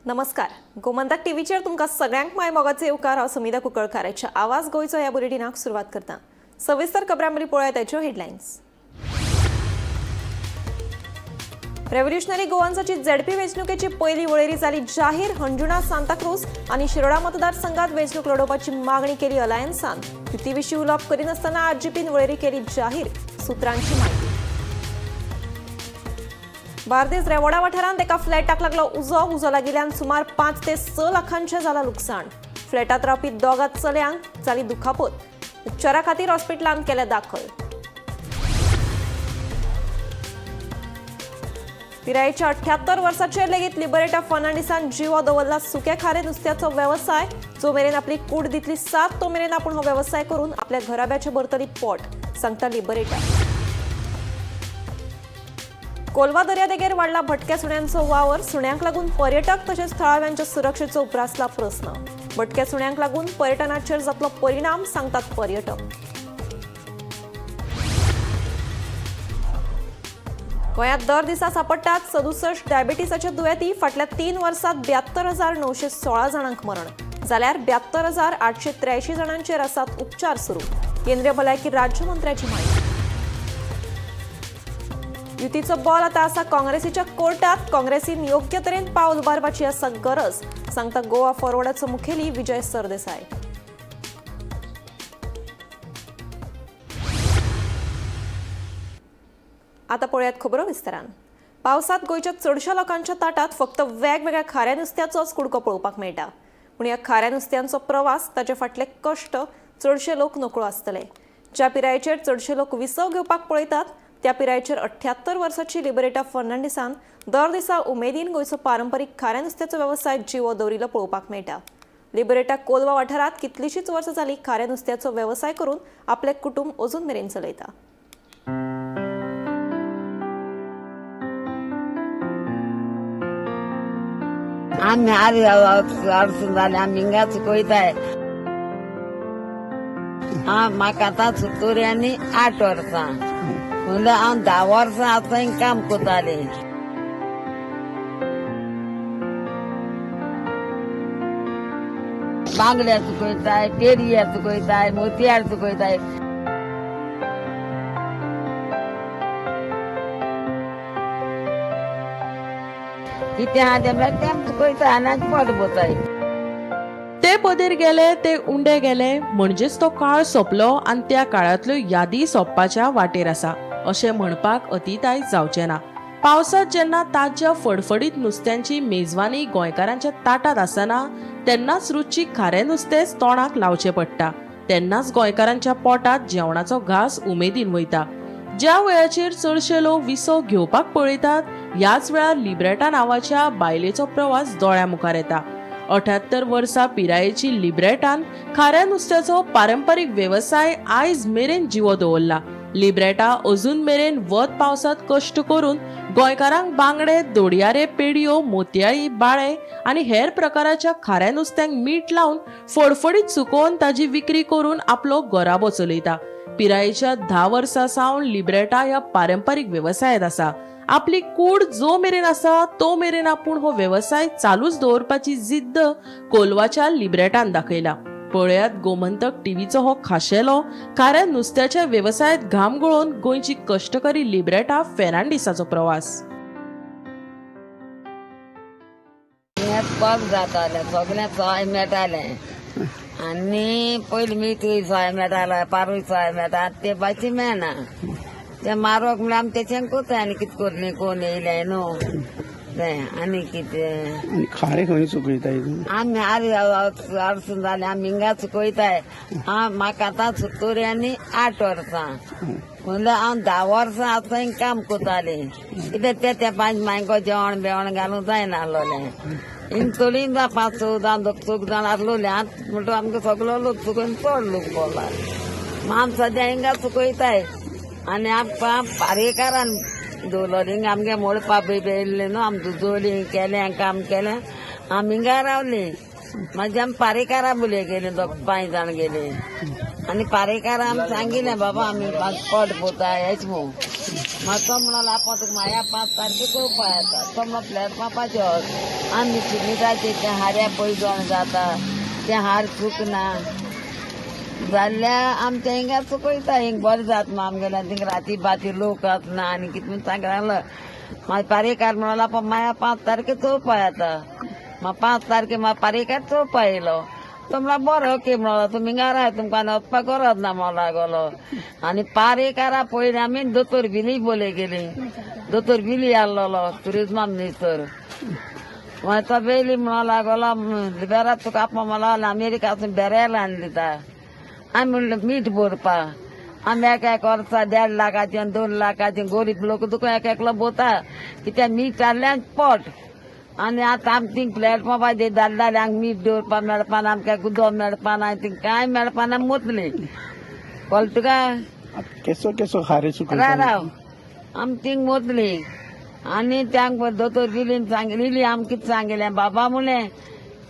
नमस्कार, गोमंतक टीव्हीचेर तुमकां सगळ्यांक माय मोगाचो येवकार. हांव समिधा कुंकळकाराच्या आवाज गोंयचो ह्या बुलेटिनाक सुरवात करता. सविस्तर खबरां पयलीं पळोवया ताच्यो हेडलायन्स. रेव्होल्युशनरी गोवन्साची झेडपी वेंचणुकेची पयली वळेरी जाली जाहीर. हणजुणा, सांताक्रूज आनी शिरोडा मतदारसंघात वेंचणूक लढोवपाची मागणी केली अलायन्सान. युती विशीं उलोवप करिनासतना आरजीपीन वळेरी केली जाहीर, सुत्रांची माहिती. बार्देज रेवोडा वाठारांत एका फ्लॅटाक लागलो उजो. उजो लागिल्ल्यान सुमार 5 ते 6 लाखांचें जाला लुकसाण. फ्लॅटांत रावपी दोगा चलयांक जाली दुखापत. उपचारा खातीर हॉस्पिटलांत केल्या दाखल. पिरायेच्या 78 वर्साचेर लेगीत लिबरेटा फर्नांडिसान जिवो दवरला सुक्या खारे नुस्त्याचो वेवसाय. जो मेरेन आपली कूड दितली साथ तो मेरेन आपूण हो वेवसाय करून आपल्या घराब्याचें भरतली पोट, सांगता लिबरेटा. कोलवा दर्यादेगेर वाडला भटक्या सुण्यांचो वावर. सुण्यांक लागून पर्यटक तशेंच थळाव्यांच्या सुरक्षेचो उप्रासला प्रस्न. भटक्या सुण्यांक लागून पर्यटनाचेर जातलो परिणाम, सांगतात पर्यटक. गोंयांत दर दिसा सापडटात 67 डायबिटीसाचे दुयेंती. फाटल्या 3 वर्सात 72,916 जाणांक मरण जाल्यार 72,883 जाणांचेर आसात उपचार सुरू, केंद्रीय भलायकी राज्यमंत्र्याची माहिती. युतीचो बॉल आता आसा काँग्रेसीच्या कोर्टात. काँग्रेसीन योग्य तरेन पावल उबारपाची आसा गरज, सांगता गोवा फॉरवर्डाचो मुखेली विजय सरदेसाय. आता पळयात खबरो विस्तारान. पावसात गोंयच्या चडशा लोकांच्या ताटात फक्त वेगवेगळ्या खाऱ्या नुस्त्याचोच कुडको पळोवपाक मेळटा. पूण ह्या खाऱ्या नुस्त्यांचो प्रवास, ताचे फाटले कश्ट चडशे लोक नकळो आसतले. ज्या पिरायेचेर चडशे लोक विसव घेवपाक पळयतात त्या पिरायेचेर 78 वर्साची लिबरेटा फर्नांडिसान दर दिसा उमेदीन गोंयचो पारंपरीक खाऱ्या नुस्त्याचो वेवसाय जिवो दवरिल्लो पळोवपाक मेळटा. लिबरेटा कोलवा वाठारांत कितलीशीच वर्सां जाली खाऱ्या नुस्त्याचो वेवसाय करून आपलें कुटुंब अजून मेरेन चलयता. आमी आरे अडसून जाले, आमी हिंगा चुकयताय. म्हाका आतां 78 वर्सां, म्हणल्यार हांव 10 वर्सां आतां हिंगा काम करतालें. बांगड्या चुकयताय, पेरया चुकयताय, मोतयार चुकयताय. कितें आहा तें म्हणल्यार तें आमी चुकयताय आनी आमचें पोट भरताय. ते पदेर गेले ते उंडे गेले, म्हणजेच तो काळ सोंपलो आनी त्या काळांतल्यो यादी सोंपपाच्या वाटेर आसा अशें म्हणपाक अतिताय जावचें ना. पावसांत जेन्ना ताज्या फडफडीत नुस्त्यांची मेजवानी गोंयकारांच्या ताटात आसना तेन्नाच रुचीक खारें नुस्तेंच तोंडाक लावचें पडटा. तेन्नाच गोंयकारांच्या पोटांत जेवणाचो घास उमेदीन वयता. ज्या वयाचेर चडशे लोक विसव घेवपाक पळयतात ह्याच वेळार लिब्रेटा नांवाच्या बायलेचो प्रवास दोळ्या मुखार येता. 78 वर्सां पिरायेची लिब्रेटान खाऱ्या नुस्त्याचो पारंपरीक वेवसाय आयज मेरेन जिवो दवरला. लिब्रेटा अजून मेरेन वत पावसांत कश्ट करून गोंयकारांक बांगडे, दोडयारे, पेडयो, मोतयाळी, बाळे आनी हेर प्रकाराच्या खाऱ्या नुस्त्यांक मीठ लावन फडफडीत सुकोवन ताजी विक्री करून आपलो घराबो चलयता. पिरायेच्या 10 वर्सां सावन लिब्रेटा ह्या पारंपरीक वेवसायांत आसा. आपली कूड जो मेरेन आसा तो मेरेन आपूण हो वेवसाय चालूच दवरपाची जिद्द कोलवाच्या लिब्रेटान दाखयला. पळयात गोमंतक टीव्हीचो हो खाशेलो खाऱ्या नुस्त्याच्या वेवसायांत घाम गळोवन गोंयची कश्टकरी लिब्रेटा फेर्नांडीसाचो प्रवास. पग जातालें, सगळें सोय मेळटालें. आनी पयलीं मिठूय सोय मेळटालो, पारूय सोय मेळटा, आतां ते भाजी मेळना. ते मारोक म्हणल्यार आमी तेचें करताय आनी कितें करली, कोण येयलें न्हू तें आनी कितें. आनी खारें खंय चुकयताय? आमी आरे अडसून जाले, आमी हिंगा चुकयताय. म्हाका आतां 78 वर्सां, म्हणल्यार हांव 10 वर्सां आतां हिंगा काम करतालें. कित्याक ते त्या पांच मायको जेवण बेवण घालूंक जायना आसलोलें. हिंग चोडीं जाण 5-6 जाण 4 जाण आसलोले. आतां म्हणटो आमकां सगलो लोक चुकोवन चड लोक पडला. आमी सद्या हिंगा चुकयताय आनी आमकां पारेकारान दवरलो. हिंगा आमगे मोडपा बी येयल्ले न्हू, आमी दुजोली केलें काम केलें, आमी हिंगा रावली. मागीर आमी पारेकारा बुले गेली, 5 जाण गेली आनी पारेकारां आमी सांगिल्लें, बाबा आमी पोट पोता हेच म्हूण. मागीर तो म्हणलो आपा तुका माया 5 तारखे चोवपा येता. तो म्हणलो प्लॅटफॉर्माचेर वच. आमी शिमिटाचे तें हाऱ्या पयसण जाता तें हार चुकना जाल्यार आमच्या हिंगा चुकयता. हिंग बरें जाता न्हू आमगेल्या थिंग राती बाती लोक आसना आनी कितें म्हूण सांगलो. मागीर पारेकार म्हणलो आपा माया 5 तारखे चोवपा येता. मागीर 5 तारखे मागीर पारेकार चोवपा येयलो. तो म्हणला बरो ओके म्हणलो तुमी हिंगा राय तुमकां आनी वचपाक गरज ना म्हणो लागलो. आनी पारेकारा पयलीं आमी दोतोर बिली बोले गेली. दोतोर बिली आसलेलो टुरिज्मा मिनिस्टर. मागीर तो बेली म्हणो लागलो बेरा तुका आपा म्हणलो अमेरिकासून बेरेल हाडून दिता. आमी म्हणलें मीठ भरपा आमी एक एक वर्सा 1.5 लाखाचें 2 लाखाचें गरीब लोक तुका एक एकलो भोता कित्याक मीठ हाडलें पोट. आनी आतां आमी थिंग प्लॅटफॉर्माचेर धाडल्यार मीठ दवरपा मेळपा ना, आमकां उदक मेळपा ना, थिंग कांय मेळपा ना. मोतली कळटा तुका. केसो केसो हारे सुकयता राव आमी थिंग मोतली. आनी त्या दोतोर बिलीन सांगली आमकां कितें सांगिल्लें बाबा म्हणलें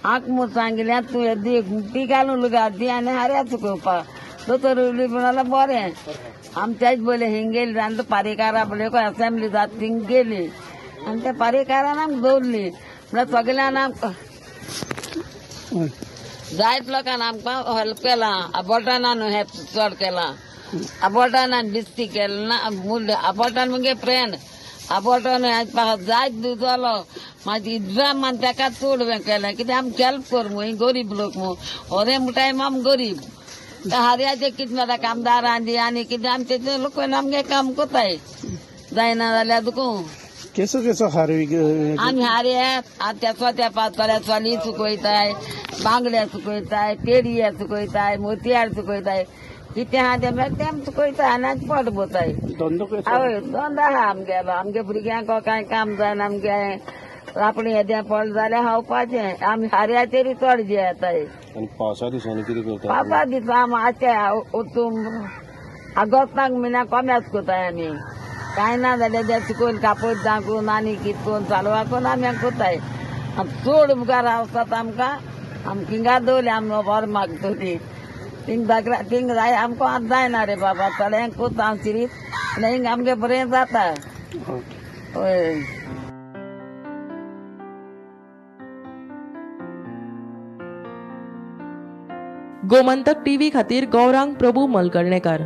आंक म्हूण सांगिल्लें तूं दी ती घालून लुगा दी आनी हाऱ्या चुकोवपा. दोतोर बिली म्हणलो बरें. आमच्याच बोले हिंग गेली आनी पारेकारा बोले असेंब्ली जात थिंग गेली आनी त्या पारेकारान आमकां दवरली. म्हणल्यार सगळ्यान आमकां जायत लोकांनी आमकां हेल्प केलां. आबोटान हें चड केलां. आबोटान बिस्ती केलें ना आबोटान मुगे फ्रेंड आबोटान जायत दिवचलो मागीर इतल्या मान ताका चड हें केलें कित्याक आमकां हेल्प कर मू ही गरीब लोक मू होरे म्हणटाय आम गरीब. हार्याचें कितें मेळटा कामदारां दी आनी कितें आमचें लोक आमगे काम कोताय जायना जाल्यार तुका. केसो केसो हार आमी हारे आतां त्या पातोळ्या चोली चुकयताय, बांगड्या चुकयताय, पेडये चुकयताय, मोतयार चुकयताय, कितें आहा तें मेळटा तें आमी चुकयताय आनी आमी पोट भरताय. धंदो केसो? हय धंदो आहा आमगेलो. आमगे भुरग्यांक कांय काम जायना. आमगे आपणें येदें पडलें जाल्यार खावपाचें. आमी हाऱ्याचेरूय चड जियेताय. आनी पावसा दिसांनी कितें करता? पावसा दिसा आमी आतां वचून ऑगस्टाक म्हयन्याक कोम्याच कोताय आमी. कांय ना जाल्यार तें चुकोवन कापत दाखोवन आनी कितें करून चालवा करून आमी कोताय. चड मुखार वचत आमकां आमकां हिंगा दवरले आमी बरें मागतली थिंग दाखला थिंग जाय आमकां आतां जायना रे बाबा. थोड्यांक कोता हांव चिरीत हिंग आमगें बरें जाता. हय. गोमंतक टीव्ही खातीर गौरांग प्रभू मलकर्णेकार.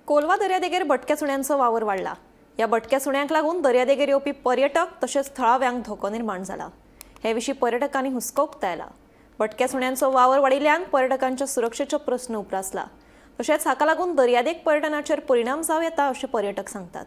कोलवा दर्यादेगेर भटक्या सुण्यांचो वावर वाडला. ह्या भटक्या सुण्यांक लागून दर्यादेगेर येवपी पर्यटक तशेंच थळाव्यांक धोको निर्माण जाला. हे विशीं पर्यटकांनी हुस्को उक्तायला. भटक्या सुण्यांचो वावर वाडिल्ल्यान पर्यटकांच्या सुरक्षेचो प्रस्न उप्रासला. तशेंच हाका लागून दर्यादेग पर्यटनाचेर परिणाम जावं येता अशें पर्यटक सांगतात.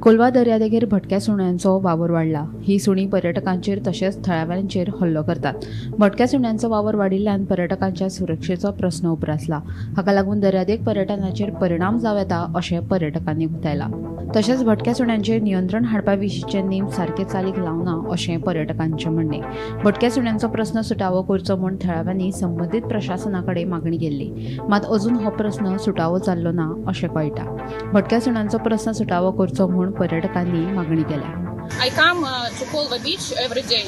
कोलवा दर्यादेगेर भटक्या सुण्यांचो वावर वाडला. ही सुणीं पर्यटकांचेर तशेंच थळाव्यांचेर हल्लो करतात. भटक्या सुण्यांचो वावर वाडिल्ल्यान पर्यटकांच्या सुरक्षेचो प्रस्न उप्रासला. हाका लागून दर्यादेग पर्यटनाचेर परिणाम जावं येता अशें पर्यटकांनी उक्तायलां. तशेंच भटक्या सुण्यांचेर नियंत्रण हाडपा विशींचे नेम सारके चालीक लावना अशें पर्यटकांचें म्हणणें. भटक्या सुण्यांचो प्रस्न सुटावो करचो म्हूण थळाव्यांनी संबंदीत प्रशासना कडेन मागणी केल्ली, मात अजून हो प्रस्न सुटावो जाल्लो ना अशें कळटा. भटक्या सुण्यांचो प्रस्न सुटावो करचो म्हूण पर्यटकांनी मागणी केल्या. I come to Colva beach every day.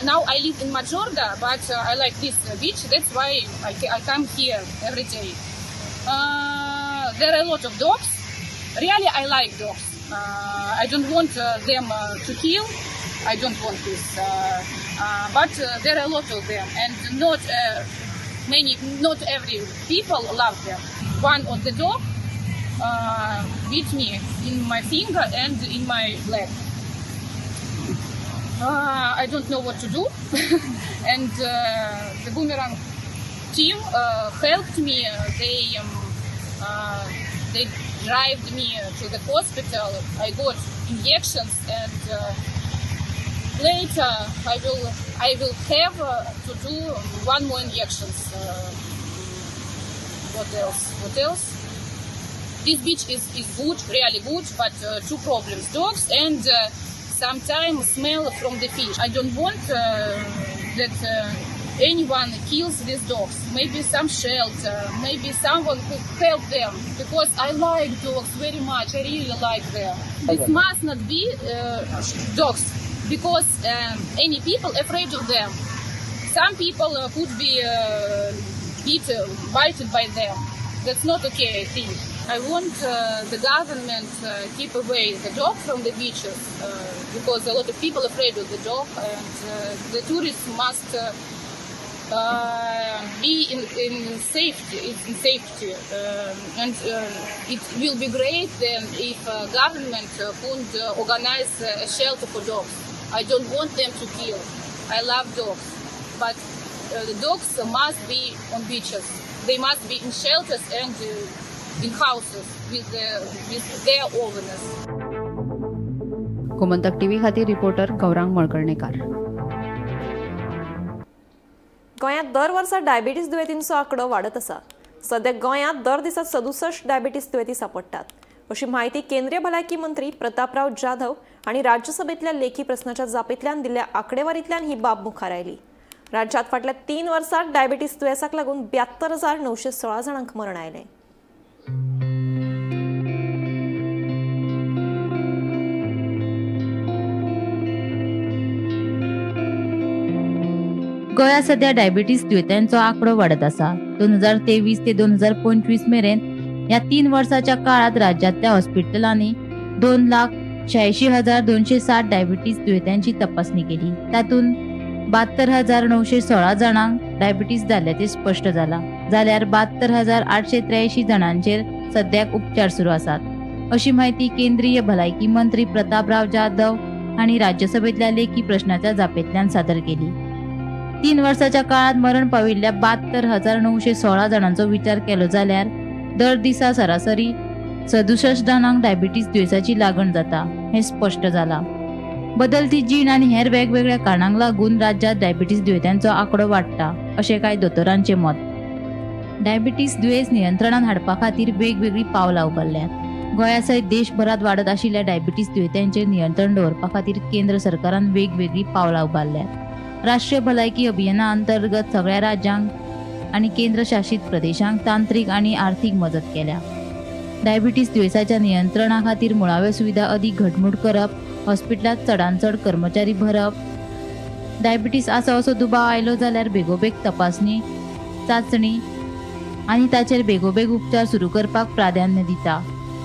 Now I live in Majorda, but I like this beach. That's why I come here every day. There are a lot of dogs. Really, I like dogs. I don't want them to kill. I don't want this. But there are a lot of them, and not many, not every people love them. One of the dog bit me in my finger and in my leg. I don't know what to do, and the Boomerang team helped me. They drove me to the hospital. I got injections, and later I will have to do one more injections. What else? What else? This beach is good, really good, but two problems: dogs and sometimes smell from the fish. I don't want that anyone kills these dogs. Maybe some shelter, maybe someone who help them, because I like dogs very much. I really like them. It must not be dogs, because any people afraid of them. Some people could be bited by them. That's not okay, I think. I want the government keep away the dog from the beaches because a lot of people afraid of the dog, and the tourists must be in safety. In safety, and it will be great then if government could organize a shelter for dogs. I don't want them to kill. I love dogs, but the dogs must be on beaches. They must be in shelters and in houses with their owners. Gomantak TV खातीर reporter Gaurang Malkarnekar. गोंयांत दर वर्सा diabetes दुयेंतींचो आंकडो वाडत आसा. सद्या गोंयांत दर दिसा 67 डायबिटीज दुयेंती सांपडटात अशी म्हायती केंद्रीय भलायकी मंत्री प्रतापराव जाधव हांणी राज्यसभेंतल्या लेखी प्रस्नाच्या जापेंतल्यान दिल्ल्या आंकडेवारींतल्यान ही बाब मुखार आयली. राज्यांत फाटल्या 3 वर्सांत डायबिटीज दुयेंसाक लागून 72,916 जाणांक मरण आयलें. गोंयांत सध्या डायबिटीज दुयेंत्यांचो आंकडो वाडत आसा. 2023 ते 2025 मेरेन ह्या 3 वर्साच्या काळात राज्यांतल्या हॉस्पिटलांनी 2,86,260 डायबिटीज दुयेंत्यांची तपासणी केली. तातूंत 72,916 जाणांक डायबिटीज जाल्ल्याचें स्पश्ट जालां, जाल्यार 72,883 जाणांचेर सद्याक उपचार सुरू आसात, अशी म्हायती केंद्रीय भलायकी मंत्री प्रतापराव जाधव हांणी राज्यसभेंतल्या लेखी प्रश्नाच्या जापेंतल्यान सादर केली. 3 वर्साच्या काळात मरण पाविल्ल्या 72,916 जाणांचो विचार केलो जाल्यार दर दिसा सरासरी 67 जाणांक डायबिटीज दुयेंसाची लागण जाता हें स्पश्ट जालां. बदलती जीण आनी हेर वेगवेगळ्या कारणांक लागून राज्यांत डायबिटीज दुयेंत्यांचो आंकडो वाडटा अशें कांय दोतोरांचें मत. डायबिटीज दुयेंस नियंत्रणांत हाडपा खातीर वेगवेगळीं पावलां उबारल्यांत. गोंया सयत देशभरांत वाडत आशिल्ल्या डायबिटीज दुयेंत्यांचेर नियंत्रण दवरपा खातीर केंद्र सरकारान वेगवेगळीं पावलां उबारल्यांत. राष्ट्रीय भलायकी अभियाना अंतर्गत सगळ्या राज्यांक आनी केंद्रशासीत प्रदेशांक तांत्रीक आनी आर्थीक मजत केल्या. डायबिटीज दुयेंसाच्या नियंत्रणा खातीर मुळाव्यो सुविधा अदीक घटमूट करप, हॉस्पिटलांत चडांत चड कर्मचारी भरप, डायबिटीज आसा असो दुबाव आयलो जाल्यार बेगोबेग तपासणी, चांचणी आनी ताचेर बेगोबेग उपचार सुरू करपाक प्राधान्य दिता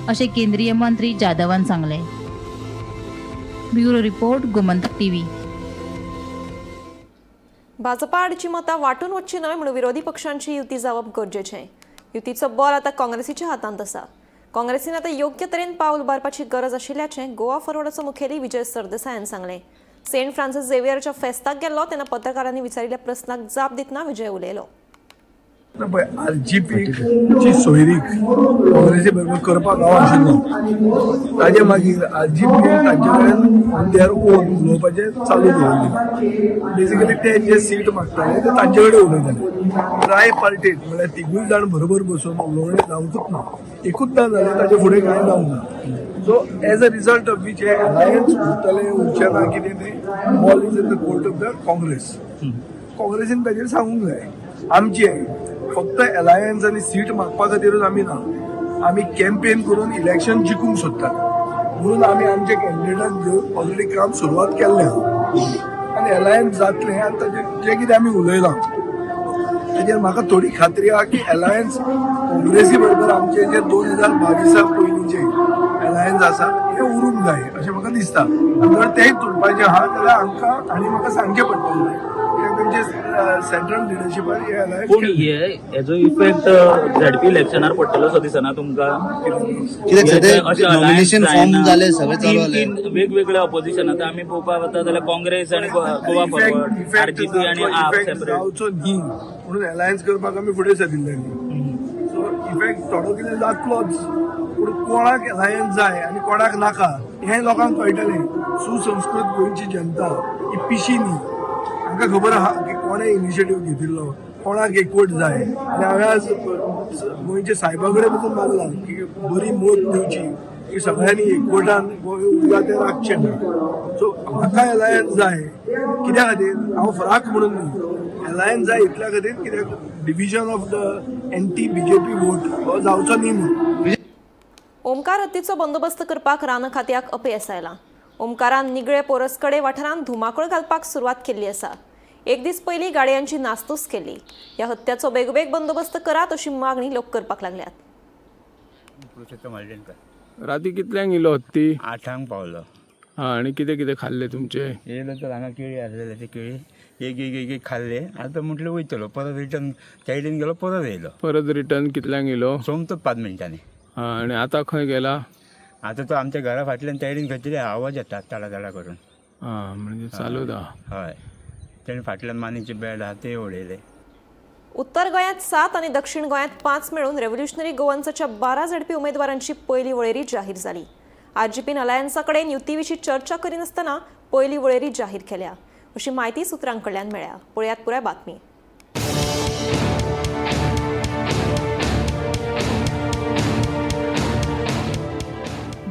अशें केंद्रीय मंत्री जाधवान सांगलें. Bureau report, Gomantak TV. Bhajpa आडची मतां वांटून वचची न्हय म्हणून विरोधी पक्षांची युती जावप गरजेचें. युतीचो बॉल आतां काँग्रेसीच्या हातांत आसा. काँग्रेसीन आतां योग्य तरेन पावल उबारपाची गरज आशिल्ल्याचें गोवा फॉरवर्डाचो मुखेली विजय सरदेसायान सांगलें. सेंट फ्रान्सिस झेवियरच्या फेस्ताक गेल्लो तेन्ना पत्रकारांनी विचारिल्ल्या प्रस्नाक जाप दितना विजय उलयलो. पळय, आरजीपीची सोयरीक काँग्रेसी बरोबर करपाक हांव आशिल्लो. ताजे मागीर आरजीपी तांचे कडेन ऑन their own उलोवपाचें चालू दवरलें. बेसिकली ते जे सीट मागताले ते तांचे कडेन उलयताले. ट्राय पार्टीत म्हळ्यार तिगूय जाण बरोबर बसून उलोवणें जावंकूच ना, एकूच ना जालें, ताजे फुडें कांय जावंक ना. So as a result of which hey alliance उरतलें उरचें ना कितें तें ball is in the court of the Congress. काँग्रेसीन ताजेर सांगूंक जाय. आमचें फक्त अलायन्स आनी सीट मागपा खातीरूच आमी ना, आमी कॅम्पेन करून इलेक्शन जिखूंक सोदतात म्हणून आमी आमच्या कॅन्डिडेटाक घेवन ऑलरेडी काम सुरवात केल्लें आहा आनी अलायन्स जातलें. आनी ताजेर जें कितें आमी उलयलां ताजेर म्हाका थोडी खात्री आहा की अलायन्स काँग्रेसी बरोबर आमचे जे 2022 पयलींचे अलायन्स आसा हे उरूंक जाय अशें म्हाका दिसता. आनी जर तेंय तुटपाचें आहा जाल्यार हांकां आनी म्हाका सांगचें पडटलें कित्याक तेंचे सेंट्रल लिडरशिपान हे अलायन्स पूण हे हेजो इफेक्ट झेडपी इलेक्शनार पडटलो असो दिसना तुमकां? कित्याक सध्या नॉमिनेशन फॉर्म जाले, सगळें चालू जालें. तीन वेगवेगळे ऑपोजिशन आतां आमी पळोवपाक वता जाल्यार काँग्रेस आनी गोवा फॉरवर्ड, आरजीपी आनी आप सेपरेट. जावचो न्ही म्हणून अलायन्स करपाक आमी फुडें सरिल्ले न्ही. सो इफेक्ट थोडो कितें जातलोच, पूण कोणाक अलायन्स जाय आनी कोणाक नाका हें लोकांक कळटलें. सुसंस्कृत गोंयची जनता ही पिशी न्ही, तांकां खबर आहा की कोणें इनिशिएटीव घेतिल्लो, कोणाक एकवट जाय. आनी हांवें आज गोंयच्या सायबा कडेन पसून मागलां की बरी मत दिवची की सगळ्यांनी एकवटान गोंय उरला तें राखचें म्हणून. सो म्हाका अलायन्स जाय कित्या खातीर, हांव फ्राक म्हणून न्ही, अलायन्स जाय इतल्या खातीर कित्याक division of the anti BJP vote हो जावचो न्ही म्हणून. ओमकार हत्तीचो बंदोबस्त करपाक रान खात्याक अपेस आयलां. ओमकारान निगळे पोरसकडे वाठारांत धुमाकूळ घालपाक सुरवात केल्ली आसा. एक दीस पयलीं गाडयांची नासधूस केल्ली. ह्या हत्त्याचो बेगोबेग बंदोबस्त करात अशी मागणी लोक करपाक लागल्यात. पुरुषोत्तम हळदणकर. राती कितल्यांक येयलो हत्ती? 8ांक पावलो. हा, आनी कितें कितें खाल्लें तुमचें? येयलो तर हांगा केळी आसलेले, ते केळी एक एक एक एक खाल्ले. आतां म्हटलें वयतलो परत रिटर्न, सायडीन गेलो परत येयलो. परत रिटर्न कितल्यांक येयलो? सोमतो 5 मिनटांनी. हा, आनी आतां खंय गेला? आतां तो आमच्या घरा फाटल्यान सायडीन खंय तरी आवाज येता तडा तडा करून. हा, म्हणजे चालूच आहा. हय, तेणे फाटल्यान मानेचे बेड आहा ते उडयले. उत्तर गोंयांत 7 आनी दक्षिण गोंयांत 5 मेळून रेव्होल्युशनरी गोवन्साच्या 12 झेडपी उमेदवारांची पयली वळेरी जाहीर जाली. आरजीपीन अलायन्सा कडेन युती विशीं चर्चा करिनासतना पयली वळेरी जाहीर केल्या अशी म्हायती सुत्रां कडल्यान मेळ्ळ्या. पळयात पुराय बातमी.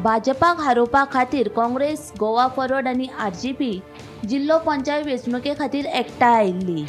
भाजपाक हारोवपा खातीर काँग्रेस, गोवा फॉरवर्ड आनी आरजीपी जिल्लो पंचायत वेंचणुके खातीर एकठांय आयिल्ली.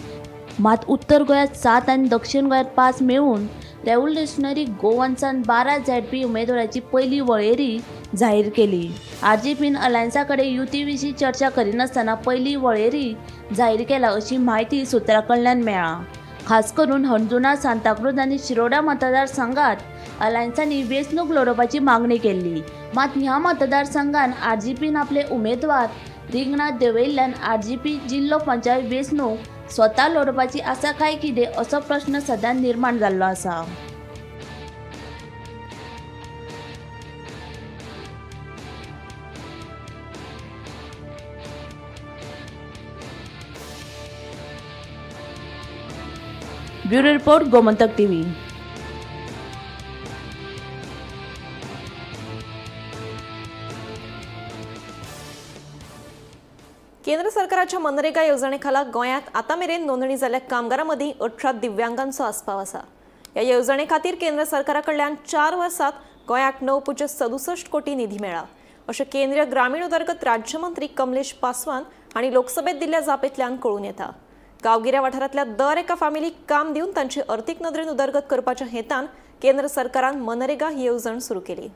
मात उत्तर गोंयांत 7 आनी दक्षिण गोंयांत 5 मेळून रेव्होल्युशनरी गोवन्सान 12 झेडपी उमेदवाराची पयली वळेरी जाहीर केली. आरजीपीन अलायन्सा कडेन युती विशीं चर्चा करिनासतना पयली वळेरी जाहीर केला अशी म्हायती सुत्रां कडल्यान मेळ्ळा. खास करून हणजुणा, सांताक्रूज आनी शिरोडा मतदारसंघात अलायन्सांनी वेंचणूक लडोवपाची मागणी केल्ली. मात ह्या मतदारसंघान आरजीपीन आपले उमेदवार रिंगणात देंवयिल्ल्यान आरजीपी जिल्लो पंचायत वेंचणूक स्वता लडोवपाची आसा काय कितें असो प्रश्न सध्या निर्माण जाल्लो आसा. Bureau report, Gomantak TV. केंद्र सरकाराच्या मनरेगा येवजणेखाला गोंयांत आतां मेरेन नोंदणी जाल्ल्या कामगारां मदीं 18 दिव्यांगांचो आस्पाव आसा. ह्या येवजणे खातीर केंद्र सरकारा कडल्यान 4 वर्सांत गोंयाक 9.67 कोटी निधी मेळ्ळा अशें केंद्रीय ग्रामीण उदरगत राज्यमंत्री कमलेश पासवान हांणी लोकसभेत दिल्ल्या जापेंतल्यान कळून येता. गांवगिऱ्या वाठारांतल्या दर एका फामिलीक काम दिवन तांची अर्थीक नदरेन उदरगत करपाच्या हेतान केंद्र सरकारान मनरेगा ही येवजण सुरू केली.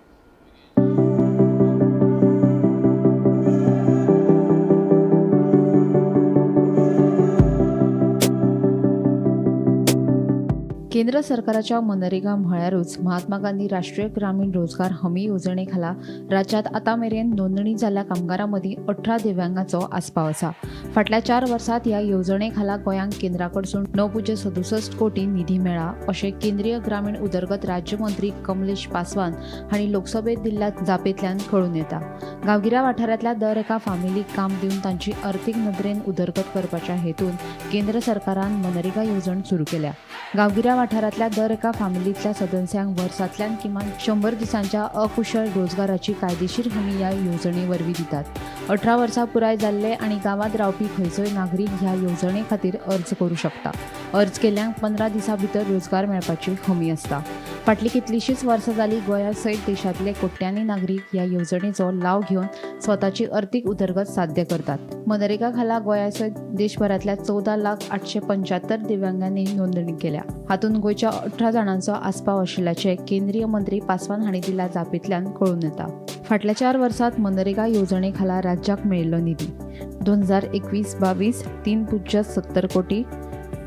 केंद्र सरकाराच्या मनरेगा म्हळ्यारूच महात्मा गांधी राष्ट्रीय ग्रामीण रोजगार हमी येवजणेखाला राज्यात आतां मेरेन नोंदणी जाल्ल्या कामगारां मदीं 18 दिव्यांगांचो आस्पाव आसा. फाटल्या 4 वर्सांत ह्या येवजणेखाला गोंयांक केंद्रा कडसून 9.67 कोटी निधी मेळ्ळा अशें केंद्रीय ग्रामीण उदरगत राज्यमंत्री कमलेश पासवान हांणी लोकसभेत दिल्ल्या जापेंतल्यान कळून येता. गांवगिऱ्या वाठारांतल्या दर एका फामिलीक काम दिवन तांची अर्थीक नदरेन उदरगत करपाच्या हेतून केंद्र सरकारान मनरेगा येवजण सुरू केल्या. गांवगिऱ्या वाठारांतल्या दर एका फामिलींतल्या सदस्यांक वर्सांतल्यान किमान 100 दिसांच्या अकुशळ रोजगाराची कायदेशीर हमी ह्या येवजणे वरवीं दितात. 18 वर्सां पुराय जाल्ले आनी गांवांत रावपी खंयचोय नागरीक ह्या येवजणे खातीर अर्ज करूं शकता. अर्ज केल्ल्यांक 15 दिसां भितर रोजगार मेळपाची हमी आसता. फाटलीं कितलींशींच वर्सां जालीं गोंया सयत देशांतले कोट्यांनी नागरीक ह्या येवजणेचो लाव घेवन स्वताची अर्थीक उदरगत साध्य करतात. मनरेगा खाला गोंया सयत देशभरांतल्या 14,00,875 दिव्यांगांनी नोंदणी केल्या. हातूंत गोंयच्या 18 जाणांचो आस्पाव आशिल्ल्याचें केंद्रीय मंत्री पासवान हांणी दिल्ल्या जापेंतल्यान कळून येता. फाटल्या 4 वर्सांत मनरेगा येवजणे खाला राज्याक मेळिल्लो निधी 2021-22 3.70 कोटी,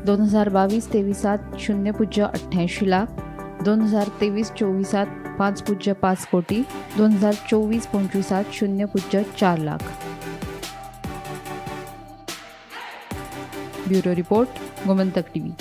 2022-23 0.88 लाख, 2023-24 5.5 कोटी, 2024-25 0.4 lakh. Bureau report, Gomantak TV.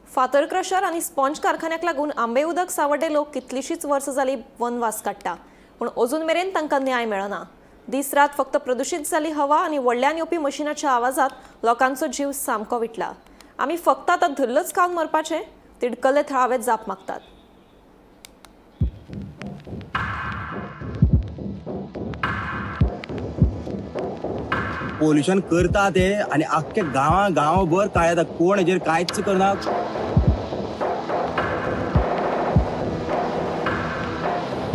फातर क्रशर आनी स्पॉन्ज कारखान्याक लागून आंबे उदक सावड्डे लोक कितलींशींच वर्सां जालीं वनवास काडटा, पूण अजून मेरेन तांकां न्याय मेळना. दीस रात फक्त प्रदुशीत जाल्ली हवा आनी व्हडल्यान येवपी मशिनाच्या आवाजात लोकांचो जीव सामको विटला. आमी फक्त आतां धुल्लच खावन मरपाचें, तिडकल्ले थळावे जाप मागतात. पोल्युशन करता ते आनी आख्खे गांवा गांवभर काय येता, कोण हेजेर कांयच करना.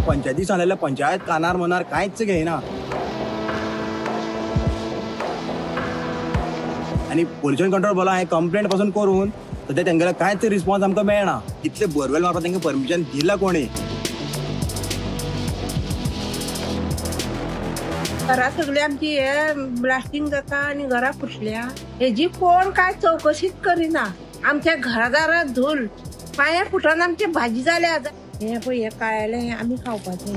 पंचायती सांगलेल्या पंचायत कानार मनार कांयच घेयना आनी पोल्युशन कंट्रोल बोला हांवें कंप्लेंट पासून करून सद्या तेंगेलो कांयच रिस्पॉन्स आमकां मेळना. इतले बोरवेल मारपाक तेंकां परमिशन दिलां कोणी? घरा सगळी आमची हे ब्लास्टिंग जाता आनी घरां फुटल्या. हेजी कोण काय चवकशीच करिना. आमच्या घरादारात धूल, पांया फुटून आमची भाजी जाल्या. हे पळय हे काळेले हे आमी खावपाचें.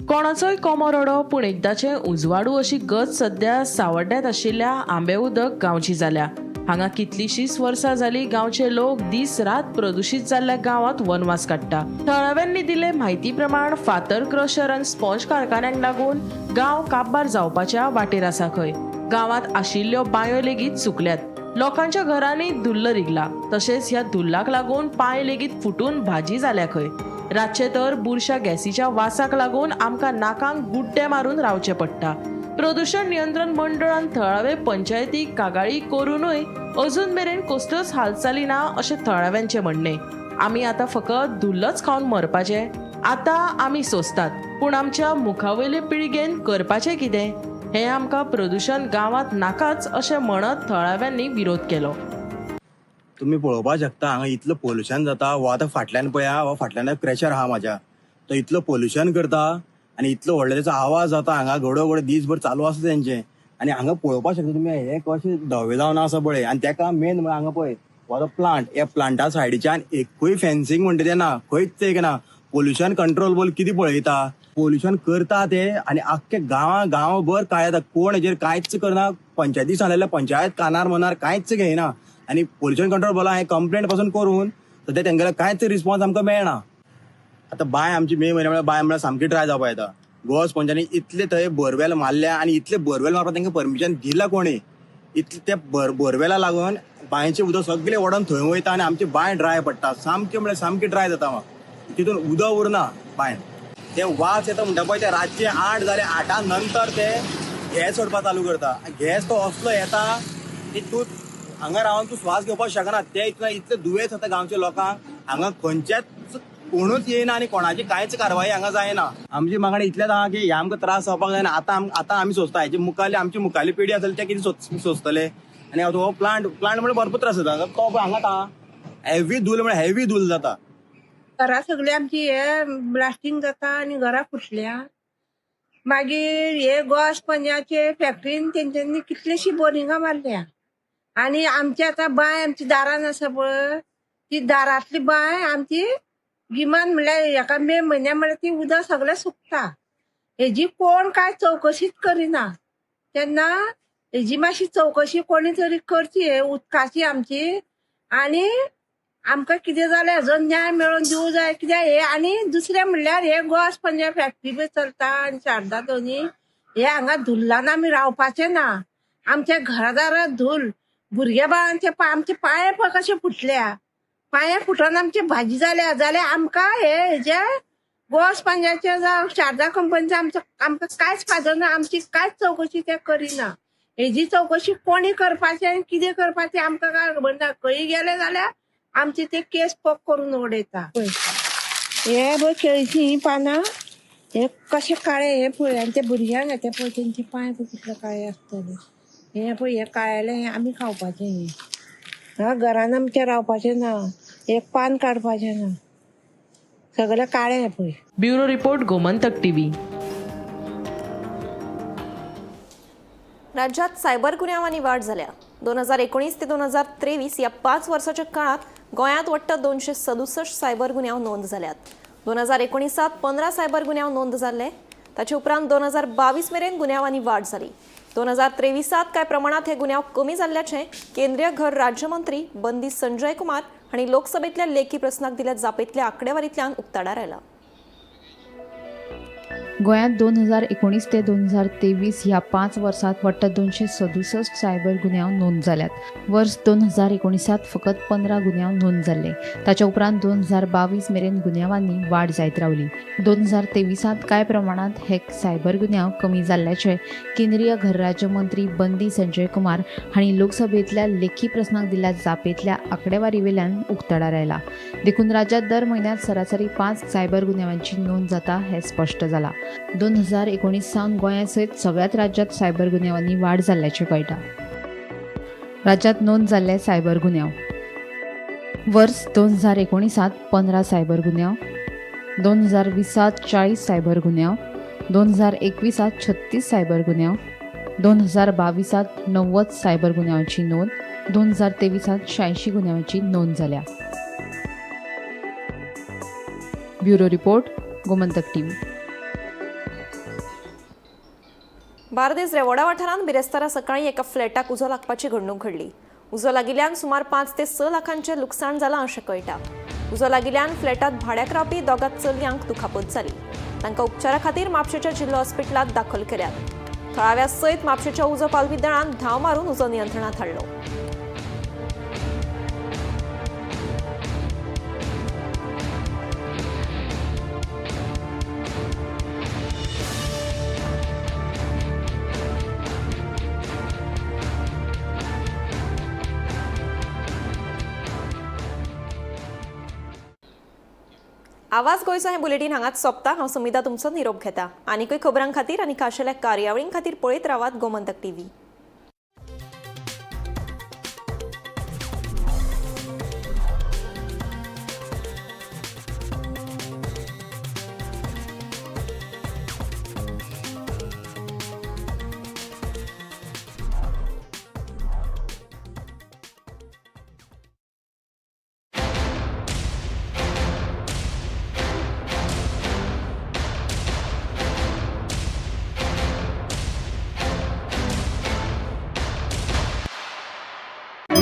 कोणाचोय कोमो रडो पूण एकदाचें उजवाडू अशी गत सध्या सावड्ड्यांत आशिल्ल्या आंबे उदक गांवची जाल्या. हांगा कितलींशींच वर्सां जालीं गांवचे लोक दीस रात प्रदुशीत जाल्ल्या गांवांत वनवास काडटा. थळाव्यांनी दिल्ले म्हायती प्रमाण फातर क्रशर आनी स्पॉन्ज कारखान्यांक लागून गांव काबार जावपाच्या वाटेर आसा खंय. गांवांत आशिल्ल्यो बांयो लेगीत सुकल्यात. लोकांच्या घरांनी धुल्ल रिगला. तशेंच ह्या धुल्लाक लागून पांय लेगीत फुटून भाजी जाल्या खंय. रातचे तर बुरशा गॅसीच्या वासाक लागून आमकां नाकांक गुड्डे मारून रावचें पडटा. प्रदूषण नियंत्रण मंडळान थळावे पंचायतीक कागाळी करूनय अजून मेरेन कसल्योच हालचाली ना अशें थळाव्यांचें म्हणणें. आमी आतां फकत धुल्लच खावन मरपाचें आतां आमी सोंसतात, पूण आमच्या मुखावयले पिळगेन करपाचें कितें? हें आमकां प्रदूषण गांवांत नाकाच अशें म्हणत थळाव्यांनी विरोध केलो. तुमी पळोवपाक शकता हांगा इतलो पोल्युशन जाता. हो आतां फाटल्यान पळया, हो फाटल्यान क्रेशर आहा म्हाज्या, तो इतलो पोल्युशन करता आनी इतलो व्हडलो तेचो आवाज जाता हांगा घडोघड दीसभर चालू आसता तेंचें. आनी हांगा पळोवपाक शकता तुमी हे कशें धवे जावन आसा पळय. आनी तेका मेन म्हळ्यार हांगा पळय हो आतां प्लांट, ह्या प्लांटा सायडीच्यान एकूय फेन्सिंग म्हणटा तें ना, खंयच एक ना. पोल्युशन कंट्रोल बोल कितें पळयता, पोल्युशन करता ते आनी आख्खे गांवा गांवभर काय जाता, कोण हेजेर कांयच करना. पंचायती सांगलें, पंचायत कानार मनार कांयच घेयना. आनी पोल्युशन कंट्रोल बोला हांवें कंप्लेंट पासून करून सद्या तेंगेलो कांयच रिस्पॉन्स आमकां मेळना. आतां बांय आमची मे म्हयन्या म्हळ्यार बांय म्हळ्यार सामकी ड्राय जावपा येता. गोवा स्पॉन्जांनी इतले थंय बोरवेल मारल्या आनी इतले बोरवेल मारपाक तांकां परमिशन दिलां कोणी? इतले त्या बोरवेला लागून बांयचें उदक सगळें ओडोन थंय वयता आनी आमची बांय ड्राय पडटा, सामकी म्हळ्यार सामकी ड्राय जाता. तितून उदक उरना बांयन. ते वास येता म्हणटा पळय ते रातचे 8 जाले, 8 नंतर ते गॅस सोडपाक चालू करता. गॅस तो असलो येता की तूं हांगा रावन तूं श्वास घेवपाक शकना. ते इतले दुयेंस जाता गांवच्या लोकांक. हांगा खंयच्याच कोणूच येयना आनी कोणाची कांयच कारवाई हांगा जायना. आमची मागणी इतलेच आहा की हे आमकां त्रास जावपाक जायना. आतां आतां आमी सोंसता, हेजे मुखाल्ली आमची मुखाल्ली पिढी आसतली ते कितें सोंसतले. आनी हो प्लांट प्लांट म्हळ्यार भरपूर त्रास जाता. तो पळय हांगाच आहा, हेवी धूल म्हळ्यार हेवी धूल जाता. घरा सगळी आमची हे ब्लास्टिंग जाता आनी घरां फुटल्या. मागीर हे गोवा स्पंजाचे फॅक्टरीन तेंच्यांनी कितलीशीं बोरिंगां मारल्या. आनी आमची आतां बांय आमची दारान आसा पळय, ती दारांतली बांय आमची गिमान म्हणल्यार हेका मे म्हयन्या म्हळ्यार ती उदक सगळें सुकता. हेजी कोण काय चवकशीच करिना. तेन्ना हेजी मातशी चवकशी कोणी तरी करची हे उदकाची आमची. आनी आमकां कितें जालें हेजो न्याय मेळोवन दिवं जाय कित्याक हे. आनी दुसरें म्हणल्यार हे गोवा स्पंजा फॅक्टरी बी चलता आनी शारदा दोनी हे हांगा धुल्लान आमी रावपाचें ना. आमच्या घरादारात धूल, भुरग्या बाळांचे आमचे पांये पळय कशे फुटल्या, पांये फुटून आमची भाजी जाल्या. जाल्यार आमकां हे हेजे गोवा स्पंजाचे जावं शारदा कंपनीचे आमचो आमकां कांयच फायदो ना. आमची कांयच चवकशी ते करिना. हेजी चवकशी कोणी करपाचें आनी कितें करपाचें आमकां कांय खबर ना. खंय गेले जाल्यार आमची ते केस पोक करून उडयता. हे पळय केळीचीं हीं पानां हे कशे काळे हे पळय, आनी ते भुरग्यांक ते पळय तेंचे पांय पळय कितले काळे आसतले. हे पळय हे काळेले हे आमी खावपाचें. हे हा घरान आमच्या रावपाचें ना, एक पान काडपाचें ना, सगळें काळें पळय. Bureau report, Gomantak TV. राज्यात सायबर गुन्यांवांनी वाढ झाल्या. 2019 ते 2023 या 5 वर्साच्या काळात गोंयांत वट्ट 267 सायबर गुन्यांव नोंद जाल्यात. 2019 15 सायबर गुन्यांव नोंद जाल्ले. ताचे उपरांत 2022 मेरेन गुन्यांवांनी वाढ जाली. 2023 कांय प्रमाणात हे गुन्यांव कमी जाल्ल्याचें केंद्रीय घर राज्यमंत्री बंदी संजय कुमार हांणी लोकसभेंतल्या लेखी प्रस्नाक दिल्या जापेंतल्या आंकडेवारींतल्यान उक्ताडार आयला. गोंयांत 2019 ते 2023 ह्या 5 वर्सांत वट्ट 267 सायबर गुन्यांव नोंद जाल्यात. वर्स 2019 फकत 15 गुन्यांव नोंद जाल्ले. ताच्या उपरांत 2022 मेरेन गुन्यांवांनी वाड जायत रावली. 2023 कांय प्रमाणांत हे सायबर गुन्यांव कमी जाल्ल्याचें केंद्रीय घर राज्यमंत्री बंदी संजय कुमार हांणी लोकसभेंतल्या लेखी प्रस्नाक दिल्ल्या जापेंतल्या आंकडेवारीवेल्यान उक्ताडार आयला. देखून राज्यांत दर म्हयन्यांत सरासरी 5 सायबर गुन्यांवांची नोंद जाता हें स्पश्ट जालां. 2019 सावन गोंया सयत सगळ्याच राज्यांत सायबर गुन्यांवांनी वाड जाल्ल्याचें कळटा. राज्यांत नोंद जाल्ले सायबर गुन्यांव. वर्स 2019 15 सायबर गुन्यांव, 2020 40 सायबर गुन्यांव, 2021 36 सायबर गुन्यांव, 2022 90 सायबर गुन्यांवाची नोंद, 2023 86 गुन्यांवाची नोंद जाल्या. Bureau report, Gomantak TV. Bardez Revoda वाठारांत बिरेस्तारा सकाळीं एका फ्लॅटाक उजो लागपाची घडणूक घडली. उजो लागिल्ल्यान सुमार 5 ते 6 लाखांचें लुकसाण जालां अशें कळटा. उजो लागिल्ल्यान फ्लॅटांत भाड्याक रावपी दोगा चलयांक दुखापत जाली. तांकां उपचारा खातीर म्हापशेंच्या जिल्लो हॉस्पिटलांत दाखल केल्यात. थळाव्या सयत म्हापशेंच्या उजो पालवी दळान धांव मारून उजो नियंत्रणांत हाडलो. आवाज गोंयचो हें बुलेटीन हांगाच सोंपता. हांव सुमिता तुमचो निरोप घेता. आनीकय खबरां खातीर आनी खाशेल्या कार्यावळीं खातीर पळयत रावात गोमंतक टीव्ही.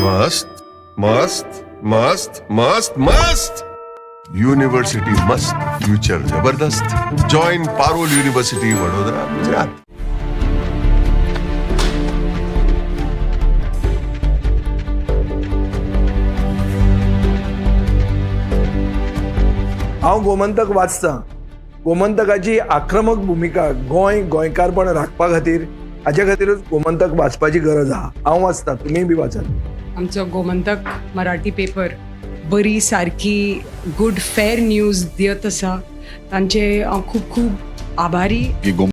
मस्त मस्त मस्त मस्त मस्त यूनिवर्सिटी मस्त, फ्यूचर जबरदस्त. Join Parul university, Vadodara, Gujarat. हांव गोमंतक वाचतां. गोमंतकाची आक्रमक भुमिका गोंय गोंयकारपण राखपा खातीर, हाजे खातीरूच गोमंतक वाचपाची गरज आहा. हांव वाचतां, तुमीय बी वाचात. आमचो गोमंतक मराठी पेपर बरी सारकी गुड फेर न्यूज दियत आसा. तांचे हांव खूब खूब आभारी.